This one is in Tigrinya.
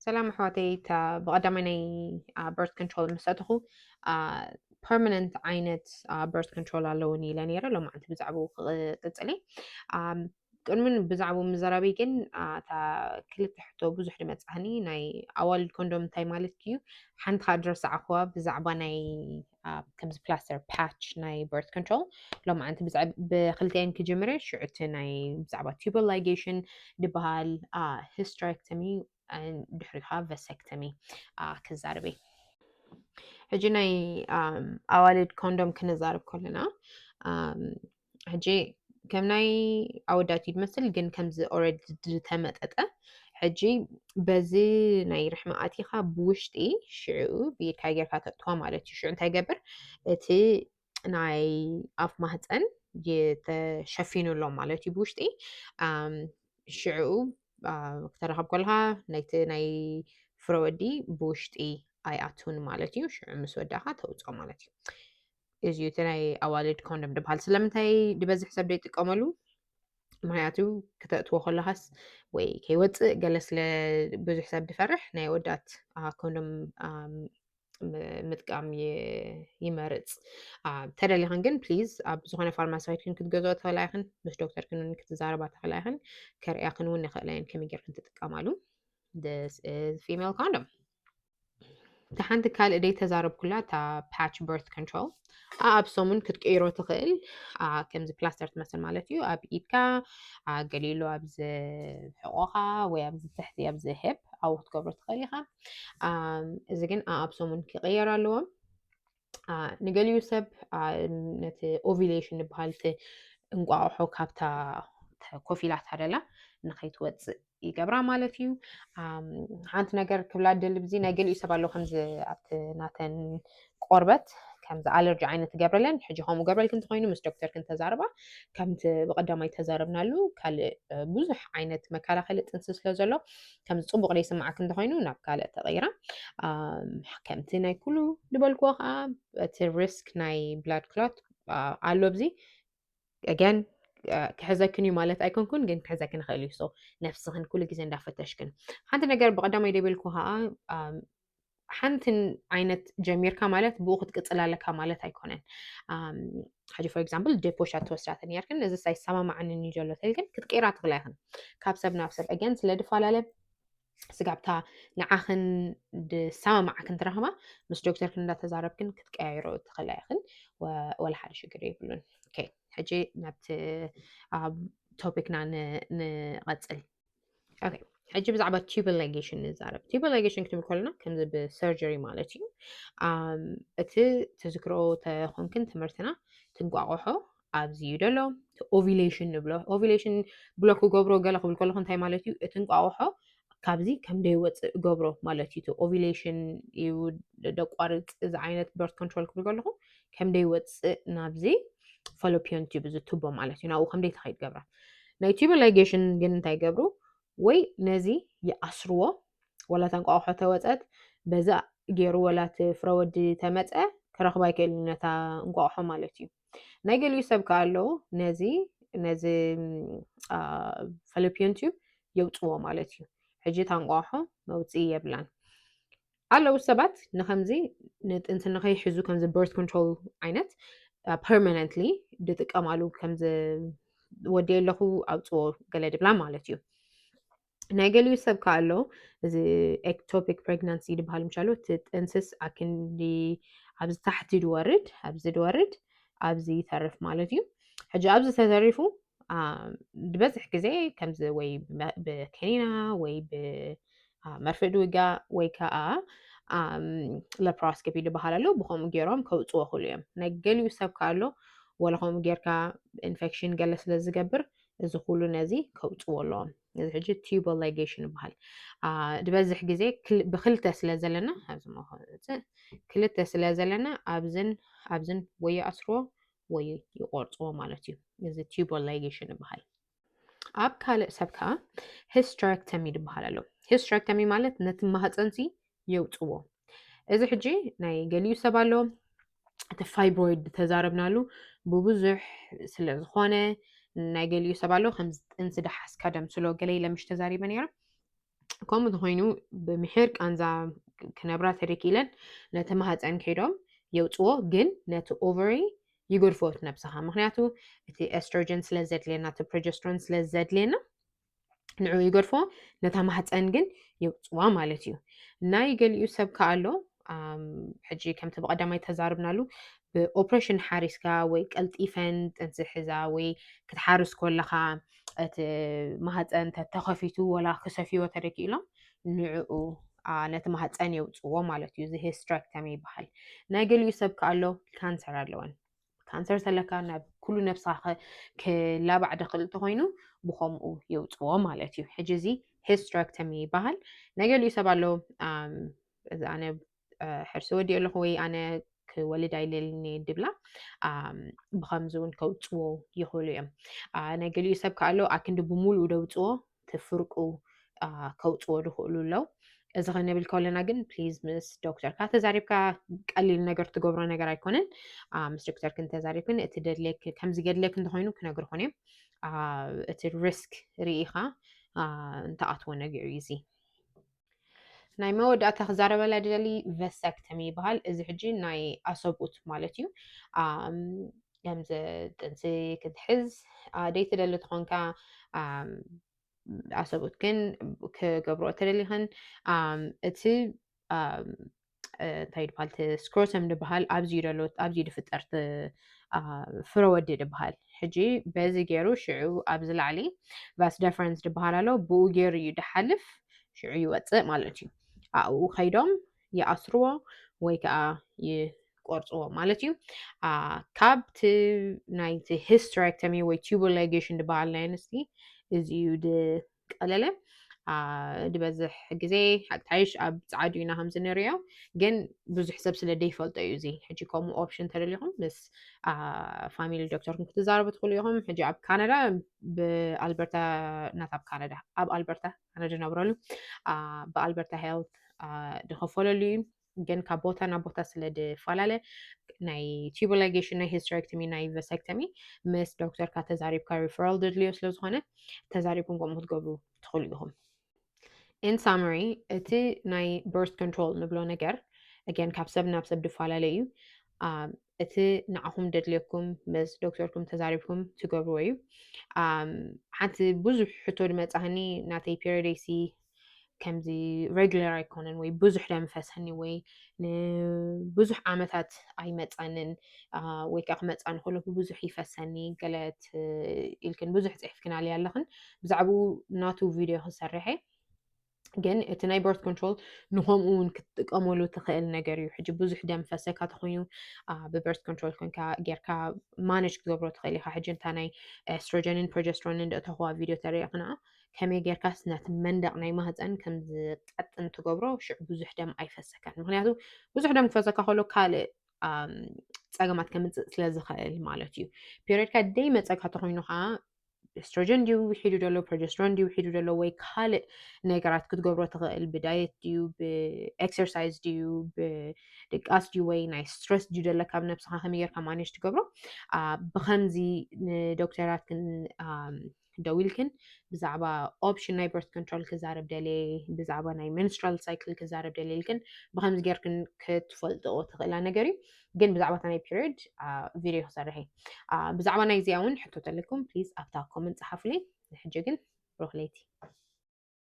ሰላም ኣሕዋተይ፣ እታ ብቐዳማይ ናይ birth control ምስ ኣተኹ permanent ዓይነት birth control ኣለውኒ ኢለ ነይረ። ሎማዓንቲ ብዛዕባኡ ክቕጽል እየ። ቅድሚ ብዛዕባኡ ምዘራበይ ግን እታ ክልተ ሕቶ ብዙሕ ድመጻኒ፣ ናይ ኣዋልድ ኮንዶም እንታይ ማለት እዩ? ሓንቲ ከዓ ድረሳዕኹዋ ብዛዕባ ናይ ከምዚ plaster patch ናይ birth control። ሎማዓንቲ ብዛዕባ ብክልተን ክጅምር እየ። ሽዑ እቲ ናይ ብዛዕባ tubal ligation ድበሃል፣ hysterectomy፣ ድሕሪኡ ከዓ vasectomy ክዛረብ እየ። ሕጂ ናይ ኣዋልድ ኮንዶም ክንዛረብ ከለና፣ ሕጂ ከም ናይ ኣወዳት እዩ ዝመስል፣ ግን ከምዚ already ዝተመጠጠ፣ ሕጂ በዚ ናይ ርሕሚ ኣቲኻ ብውሽጢ ሽዑ ብኢድካ ጌርካ ተእትዋ ማለት እዩ። ሽዑ እንታይ ይገብር? እቲ ናይ ኣፍ ማህፀን ተሸፊኑ ኣሎ ማለት እዩ ብውሽጢ። ሽዑ ክተረኸብ ከለካ ናይቲ ናይ ፍረወዲ ብውሽጢ ኣይኣቱን ማለት እዩ። ሽዑ ምስ ወዳእካ ተውፅኦ ማለት እዩ። እዚ እቲ ናይ ኣዋልድ ኮንዶም ድበሃል። ስለምንታይ ድበዝሕ ሰብ ደይጥቀመሉ? ምክንያቱ ክተእትዎ ከለካስ ወይ ከይወፅእ ገለ ስለ ብዙሕ ሰብ ድፈርሕ ናይ ወዳት ኮንዶም ምጥቃም ይመርፅ። ተደሊኽን ግን ፕሊዝ ኣብ ዝኾነ ፋርማሲ ከይድክን ክትገዝኦ ትኽእላ ኢኽን፣ ምስ ዶክተርክን እውን ክትዛረባ ትኽእላ ኢኽን፣ ከርእያክን እውን ንኽእላ እየን ከመይ ጌርክን ትጥቀማሉ። This is female condom። እታ ሓንቲ ካልእ ደይ ተዛረብኩላ እታ patch birth control ኣብ ሰሙን ክትቀይሮ ትኽእል። ከምዚ ፕላስተር ትመስል ማለት እዩ። ኣብ ኢድካ፣ ገሊሉ ኣብዚ ሕቆኻ ወይ ኣብዚ ትሕቲ ኣብዚ ሄፕ ኣብኡ ክትገብሮ ትኽእል ኢኻ። እዚ ግን ኣብ ሰሙን ክቕየር ኣለዎም። ንገሊኡ ሰብ ነቲ ኦቪሌሽን ዝበሃል እቲ እንቋቑሖ ካብታ ኮፍ ኢላታ ደላ ንኸይትወፅእ ይገብራ ማለት እዩ። ሓንቲ ነገር ክብላ ደሊ ብዚ ናይ ገሊኡ ሰብ ኣሎ ከምዚ ኣብቲ ናተን ቆርበት ከምዚ ኣለርጂ ዓይነት ትገብረለን። ሕጂ ከምኡ ገብረልክ እንተኮይኑ ምስ ዶክተር ክንተዛርባ ከምቲ ብቀዳማይ ተዛረብናሉ ካልእ ብዙሕ ዓይነት መከላኸሊ ጥንሲ ስለ ዘሎ ከምዚ ፅቡቅ ዘይስማዓክ እንተኮይኑ ናብ ካልእ ተቀይራ። ከምቲ ናይ ኩሉ ዝበልክዎ ከዓ እቲ ሪስክ ናይ ብላድ ክሎት ኣሎ ኣብዚ። ኣገን ክሕዘክን እዩ ማለት ኣይኮንኩን፣ ግን ክሕዘክን ይኽእል እዩ። So ነፍስኽን ኩሉ ግዜ እንዳፈተሽክን ሓንቲ ነገር ብቀዳማይ ደበልኩ ከዓ ሓንቲ ዓይነት ጀሚርካ ማለት ብኡ ክትቅፅል ኣለካ ማለት ኣይኮነን። ሕጂ for example ዴፖሻ ትወስዳተ ነርክን፣ እዚ ኣይሰማማዓንን እዩ ዘሎ ተልክን ክትቀይራ ትኽእላ ኢኽን። ካብ ሰብ ናብ ሰብ ኣገን ስለ ድፈላለ ስጋብታ ንዓኽን ድሰማማዓክን ትረኽባ ምስ ዶክተርክን እንዳተዛረብክን ክትቀያይሮ ትኽእላ ኢኽን። ወላ ሓደ ሽግር የብሉን። ሕጂ ናብቲ ቶፒክና ንቐፅል። ሕጂ ብዛዕባ tubal ligation ንዛረብ። Tubal ligation ክትብል ከለና ከምዚ ብሰርጀሪ ማለት እዩ። እቲ ትዝክሮ ተኾንክን ትምህርትና ትንቋቆሖ ኣብዚ እዩ ደሎ። ኦቪሌሽን ንብሎ። ኦቪሌሽን ብሎክ ክገብሮ ገለ ክብል ከለኹ እንታይ ማለት እዩ? እቲ እንቋቆሖ ካብዚ ከም ደይወፅእ ገብሮ ማለት እዩ። ኦቪሌሽን እዩ ደቋርፅ እዚ ዓይነት በርት ኮንትሮል ክብል ከለኹ ከም ደይወፅእ ናብዚ ፈሎፒዮን ቲዩብ እዚ ቱቦ ማለት እዩ። ናብኡ ከም ደይተኸይድ ገብራ። ናይ tubal ligation ግን እንታይ ገብሩ? ወይ ነዚ ይኣስርዎ፣ ወላ እታ እንቋቑሖ ተወፀት በዛ ገይሩ ወላ እቲ ፍረወዲ ተመፀ ክረኽባ ኣይክእልን ነታ እንቋቑሖ ማለት እዩ። ናይ ገሊኡ ሰብ ከኣ ኣሎ ነዚ ነዚ ፈሎፒዮን ቲዩብ የውፅዎ ማለት እዩ። ሕጂ እታ እንቋቑሖ መውፅኢ የብላን። ኣለዉ ሰባት ንከምዚ ንጥንሲ ንከይሕዙ ከምዚ በርት ኮንትሮል ዓይነት ፐርማነንትሊ ድጥቀማሉ ከምዚ ወዲ ኣለኹ ኣውፅዎ ገለ ድብላ ማለት እዩ። ናይ ገሊኡ ሰብ ከኣ ኣሎ እዚ ኤክቶፒክ ፕሬግናንሲ ድበሃል ምሻሉ እቲ ጥንስስ ኣክንዲ ኣብዚ ታሕቲ ድወርድ ኣብዚ ድወርድ ኣብዚ ይተርፍ ማለት እዩ። ሕጂ ኣብዚ ተተሪፉ ዝበዝሕ ግዜ ከምዚ ወይ ብከኒና ወይ ብመርፍእ ድውጋ ወይ ከዓ ለፕሮስኮፒ ድበሃል ኣሎ። ብከምኡ ገይሮም ከውፅዎ ክእሉ እዮም። ናይ ገሊኡ ሰብ ከኣ ኣሎ ወላ ከምኡ ጌርካ ኢንፌክሽን ገለ ስለ ዝገብር እዚ ኩሉ ነዚ ከውፅዎ ኣለዎም። እዚ ሕጂ tubal ligation ይበሃል። ዝበዝሕ ግዜ ብክልተ ስለ ዘለና ኣብዚ ክልተ ስለ ዘለና ኣብዝን ኣብዝን ወይ ይኣስርዎ ወይ ይቆርፅዎ ማለት እዩ። እዚ tubal ligation ይበሃል። ኣብ ካልእ ሰብ ከዓ ሂስተረክተሚ ይበሃል ኣሎ። ሂስተረክተሚ ማለት ነቲ ማህፀንሲ የውፅዎ። እዚ ሕጂ ናይ ገሊኡ ሰብ ኣሎ እቲ ፋይብሮይድ ተዛረብናሉ ብብዙሕ ስለ ዝኾነ ናይ ገሊኡ ሰብ ኣሎ ከምዚ ጥንሲ ደሓስካ ደምስሎ ገለ ኢለ ምሽ ተዛሪበ ነይረ። ከምኡ እንተኾይኑ ብምሒር ቃንዛ ክነብራ ተደኪለን ነቲ ማህፀን ከይዶም የውፅዎ፣ ግን ነቲ ኦቨሪ ይገድፎ ነብስኻ። ምክንያቱ እቲ ኤስትሮጀን ስለ ዘድልየና፣ እቲ ፕሮጀስትሮን ስለ ዘድልየና ንዑ ይገድፎ፣ ነታ ማህፀን ግን የውፅዋ ማለት እዩ። ናይ ገሊኡ ሰብ ከኣሎ ሕጂ ከምቲ ብቐዳማይ ተዛርብናሉ ብኦፕሬሽን ሓሪስካ ወይ ቀልጢፈን ጥንሲ ሒዛ ወይ ክትሓርስ ከለኻ እቲ ማህፀን ተተኸፊቱ ወላ ክሰፍዮ ተደኪኢሎም ንዕኡ ነቲ ማህፀን የውፅዎ ማለት እዩ። እዚ ሄስትራክተሚ ይበሃል። ናይ ገሊኡ ሰብ ከኣሎ ካንሰር ኣለወን። ካንሰር ተለካ ናብ ኩሉ ነብስኻ ክላባዕ ደኽእል እንተኾይኑ ብኸምኡ የውፅዎ ማለት እዩ። ሕጂ እዚ ሄስትራክተሚ ይበሃል። ናይ ገሊኡ ሰብ ኣሎ ኣነ ሕርሲ ወዲ ኣለኹ ወይ ኣነ ክወልድ ኣይደልን ድብላ ብኸምዚ እውን ከውፅዎ ይኽእሉ እዮም። ናይ ገሊኡ ሰብ ከኣሎ ኣክንዲ ብምሉኡ ደውፅዎ ትፍርቁ ከውፅዎ ድኽእሉ ኣለዉ። እዚ ክንብል ከለና ግን ፕሊዝ ምስ ዶክተርካ ተዛሪብካ ቀሊል ነገር ትገብሮ ነገር ኣይኮነን። ምስ ዶክተርክን ተዛሪብክን እቲ ደድልየክ ከምዚ ገድልየክ እንተኾይኑ ክነግርኹን እዮም። እቲ ሪስክ ርኢኻ እንተኣትዎ ነገር እዩ እዚ። ናይ መወዳእታ ክዛረበላ ደሊ ቨሰክተሚ ይበሃል። እዚ ሕጂ ናይ ኣሰብኡት ማለት እዩ። ከምዚ ጥንሲ ክትሕዝ ደይትደሊ ትኾንካ ኣሰብኡት ግን ክገብሮ ተደሊኽን እቲ እንታይ ድበሃል እቲ ስክሮተም ድበሃል ኣብዚ ደሎ ኣብዚ ድፍጠር ፍረወዲ ድበሃል። ሕጂ በዚ ገይሩ ሽዑ ኣብዚ ላዕሊ ቫስ ደፈረንስ ድበሃል ኣሎ። ብኡ ገይሩ እዩ ድሓልፍ፣ ሽዑ ይወፅእ ማለት እዩ። ኣብኡ ከይዶም ይኣስርዎ ወይ ከዓ ይቆርፅዎ ማለት እዩ። ካብቲ ናይቲ ሂስተሬክተሚ ወይ ቱቦ ላይጌሽን ድበሃል ናይ ኣንስቲ እዚ እዩ ቀለለ ዝበዝሕ ግዜ ሓቅታይሽ ኣብ ፃዕዱ ኢና ከምዚ ንሪኦ፣ ግን ብዙሕ ሰብ ስለ ደይፈልጦ እዩ እዚ። ሕጂ ከምኡ ኦፕሽን ተደሊኹም ምስ ፋሚሊ ዶክተርኩም ክትዛረቡ ትኽእሉ ኢኹም። ሕጂ ኣብ ካናዳ ብኣልበርታ ናት ኣብ ካናዳ ኣብ ኣልበርታ ኣነ ድነብረሉ ብኣልበርታ ሄልት ድኸፈለሉ እዩ። ግን ካብ ቦታ ናብ ቦታ ስለ ድፈላለ ናይ ቱቦ ላይጌሽን ናይ ሂስተሬክተሚ ናይ ቨሰክተሚ ምስ ዶክተርካ ተዛሪብካ ሪፈራል ድድልዮ ስለ ዝኾነ ተዛሪብኩም ከምኡ ክትገብሩ ትኽእሉ ኢኹም። ኢን ሳመሪ እቲ ናይ በርት ኮንትሮል ንብሎ ነገር ኣገን ካብ ሰብ ናብ ሰብ ድፈላለ እዩ። እቲ ንዓኹም ደድልየኩም ምስ ዶክተርኩም ተዛሪብኩም ትገብርዎ እዩ። ሓንቲ ብዙሕ ሕቶ ድመፃህኒ ናተይ ፔሪደይሲ ከምዚ ሬጉለር ኣይኮነን ወይ ብዙሕ ደም ፈሰኒ ወይ ንብዙሕ ዓመታት ኣይመፀንን ወይ ከዓ ክመፃ ንክእሎ ብዙሕ ይፈሰኒ ገለት ኢልክን ብዙሕ ፅሒፍክናለይ ኣለኽን። ብዛዕባኡ ናቱ ቪድዮ ክሰርሐ ግን እቲ ናይ በርት ኮንትሮል ንከምኡ እውን ክትጥቀመሉ ትኽእል ነገር እዩ። ሕጂ ብዙሕ ደም ፈሰካ ተኮይኑ ብበርት ኮንትሮል ኮንካ ጌርካ ማነጅ ክትገብሮ ትኽእል ኢካ። ሕጂ እንታ ናይ ኤስትሮጀንን ፕሮጀስትሮንን ደእተኸዋ ቪድዮ ተሪእኽና ከመይ ጌርካስ ነቲ መንደቕ ናይ ማህፀን ከም ዝቀጥን ትገብሮ ሽዑ ብዙሕ ደም ኣይፈሰካን። ምክንያቱ ብዙሕ ደም ክፈሰካ ከሎ ካልእ ፀገማት ከምፅእ ስለ ዝኽእል ማለት እዩ። ፔሪድካ ደይ መፀካ ተኮይኑ ከዓ ኤስትሮጀን ድዩ ውሒዱ ዘሎ ፕሮጀስትሮን ድዩ ውሒዱ ዘሎ ወይ ካልእ ነገራት ክትገብሮ ትኽእል። ብዳየት ድዩ ብኤክሰርሳይዝ ድዩ ብድቃስ ድዩ ወይ ናይ ስትረስ ድዩ ዘለካ ኣብ ነብስካ ከመይ ጌርካ ማኔጅ ትገብሮ። ብከምዚ ንዶክተራት ክን ደዊልክን ብዛዕባ ኦፕሽን ናይ በርት ኮንትሮል ክዛረብ ደልየ ብዛዕባ ናይ መንስትራል ሳይክል ክዛረብ ደልየ ኢልክን ብከምዚ ጌርክን ክትፈልጥኦ ትኽእላ ነገር እዩ። ግን ብዛዕባ እታ ናይ ፔሪድ ቪድዮ ክሰርሕ እየ። ብዛዕባ ናይ እዚኣ እውን ሕቶ ተለኩም ፕሊዝ ኣብታ ኮመንት ፀሓፉለይ። ንሕጂ ግን ብሩኽ ለይቲ።